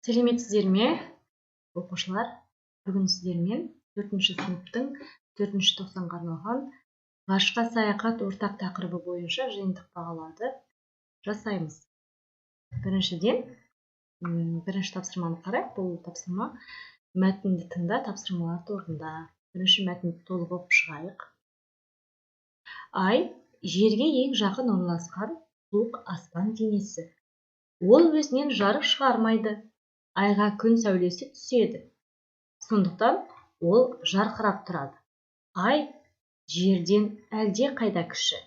Сәлеметсіздер ме, оқушылар? Бүгін сіздермен 4-ші сыныптың 4-ші тоқсанға арналған ғарышқа саяхат ортақ тақырыбы бойынша жиынтық бағалауды жасаймыз. Біріншіден, бірінші тапсырманы қарайық. Бұл тапсырма мәтінді тыңда, тапсырмаларды орында. Бірінші мәтінді толық оқып шығайық. Ай жерге ең жақын орналасқан суық аспан денесі. Ол өзінен жарық шығармайды. Айға күн сәулесі түседі. Сондықтан ол жарқырап тұрады. Ай жерден әлде қайда кіші.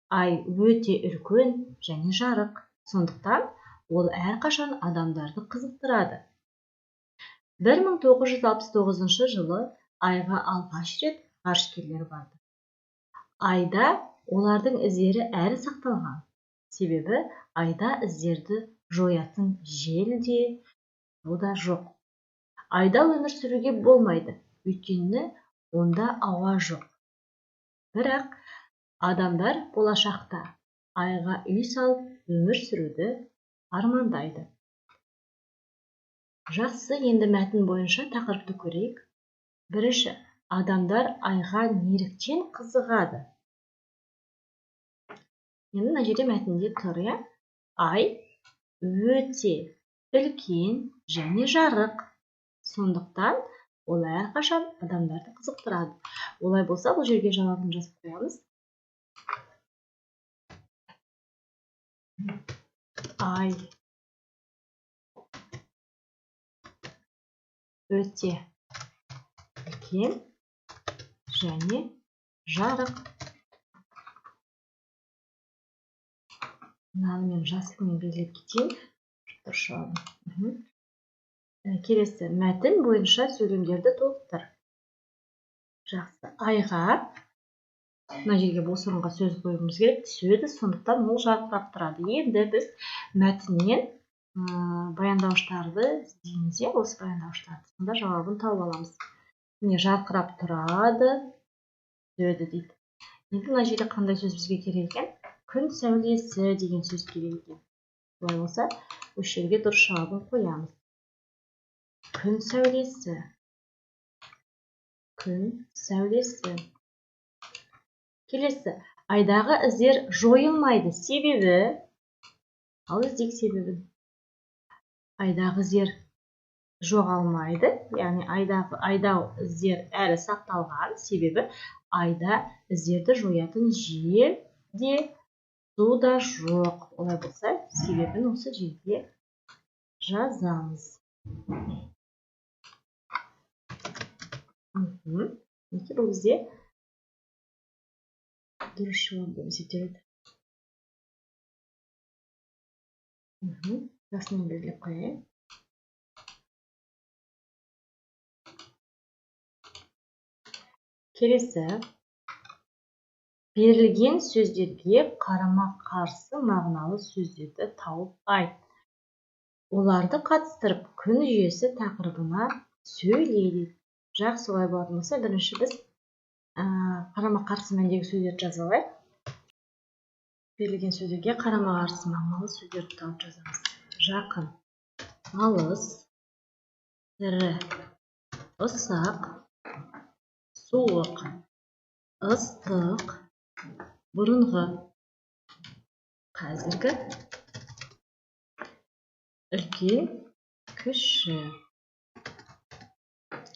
Ай өте үлкен және жарық. Сондықтан ол әрқашан адамдарды қызықтырады. 1969 жылы айға алғаш рет ғарышкерлер барды. Айда олардың іздері әлі сақталған. Себебі айда іздерді жоятын жел де, су да жоқ. Айда өмір сүруге болмайды, өйткені онда ауа жоқ. Бірақ адамдар болашақта айға үй салып өмір сүруді армандайды. Жақсы, енді мәтін бойынша тақырыпты көрейік. Бірінші, адамдар айға неліктен қызығады? Енді мына жерде мәтінде тұр, иә? Ай өте үлкен және жарық. Сондықтан ол әрқашан адамдарды қызықтырады. Олай болса, бұл жерге жауабын жазып қоямыз. Ай өте үлкен және жарық. Мынаны мен жасылмен белгілеп кетейін. Дұрыс жауабын. Келесі, мәтін бойынша сөйлемдерді толықтыр. Жақсы, айға мына жерге бос орынға сөз қоюымыз керек, түседі, сондықтан ол жарқырап тұрады. Енді біз мәтіннен баяндауыштарды іздейміз, иә, осы баяндауыштарды. Сонда жауабын тауып аламыз. Міне, жарқырап тұрады, түседі дейді. Енді мына жерде қандай сөз бізге керек екен? Күн сәулесі деген сөз керек екен. Олай болса, осы жерге дұрыс жауабын қоямыз. Күн сәулесі. Күн сәулесі. Келесі, айдағы іздер жойылмайды. Себебі, ал іздейік себебін. Айдағы іздер жоғалмайды, яғни айдау іздер әлі сақталған. Себебі айда іздерді жоятын жел де, су да жоқ. Олай болса, себебін осы жерге жазамыз. Мінекей, бұл бізде дұрыс жауап болып есептеледі. Жасылмен белгілеп қояйын. Келесі, берілген сөздерге қарама-қарсы мағыналы сөздерді тауып айт. Оларды қатыстырып күн жүйесі тақырыбына сөйле дейді. Жақсы, олай болатын болса, бірінші біз қарама-қарсы мәндегі сөздерді жазып алайық. Берілген сөздерге қарама-қарсы мағыналы сөздерді тауып жазамыз. Жақын, алыс, ірі, ұсақ, суық, ыстық, бұрынғы, қазіргі, үлкен, кіші.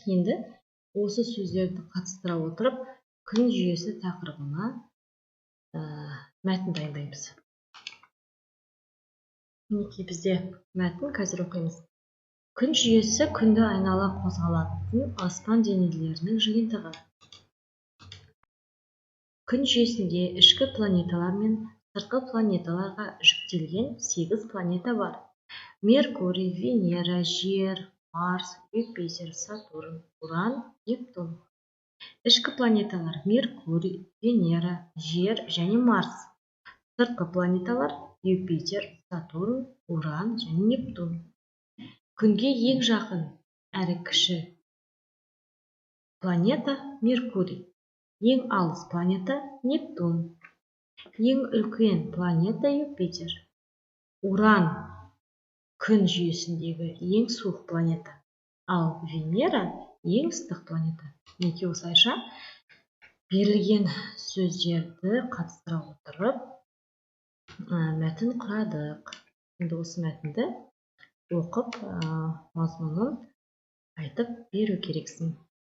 Енді осы сөздерді қатыстыра отырып, күн жүйесі тақырыбына мәтін дайындаймыз. Мінекей, бізде мәтін, қазір оқимыз. Күн жүйесі күнді айнала қозғалатын аспан денелерінің жиынтығы. Күн жүйесінде ішкі планеталар мен сыртқы планеталарға жүктелген 8 планета бар. Меркурий, Венера, Жер, Марс, Юпитер, Сатурн, Уран, Нептун. Ішкі планеталар Меркурий, Венера, Жер және Марс. Сыртқы планеталар Юпитер, Сатурн, Уран және Нептун. Күнге ең жақын әрі кіші планета Меркурий. Ең алыс планета Нептун. Ең үлкен планета Юпитер. Уран Күн жүйесіндегі ең суық планета, ал Венера ең ыстық планета. Мінекей, осылайша берілген сөздерді қатыстыра отырып, мәтін құрадық. Енді осы мәтінді оқып, мазмұнын айтып беру керексің.